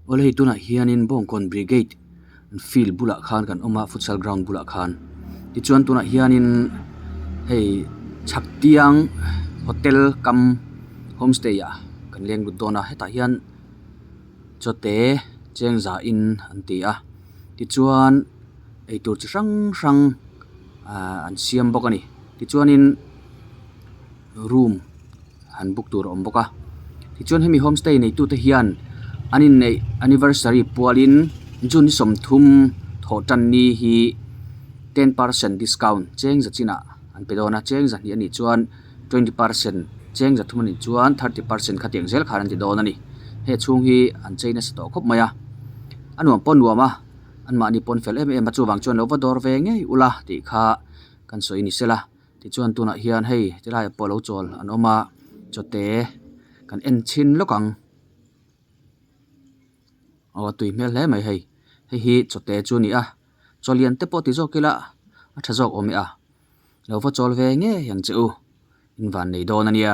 Awle hei tunah hianin Bawngkawn Brigade field bulah khan kan awm a futsal ground bulah khan tichuan tunah hianin hei chhaktiang hotel kam homestay ah kan leng lut dawn a hetah hian chawte chengza in an ti a tichuan eitur chi hrang hrang ahh an siam bawk a ni tichuanin room han book tur a awm bawk a tichuan hemi homestay nei tute hian an inneih anniversary pualin june ni 30 thawh tan ni hi 10% discount cheng za chinah an pe dawn a cheng zahnih anih chuan 20% cheng zathum anih chuan 30% khatiang zel khan an ti dawn a ni hei chhung hi an chei nasa tawh khawp mai a a nuam pawh a nuam a anmahni pawn fel em em a chuvang chuan lo va dawr ve ngei ula tih kha kan sawi ni sela. Tichuan tunah hian hei ti laiah pawh lo chawl an awm a chawte kan en chhin lawk ang aw a tui hmel hle mai hei hei hi chawte chu a ni a chaw lian te pawh ti zawk ila a tha zawk awm e a lo va chawl ve ngei ang che u in van nei dawn a nia.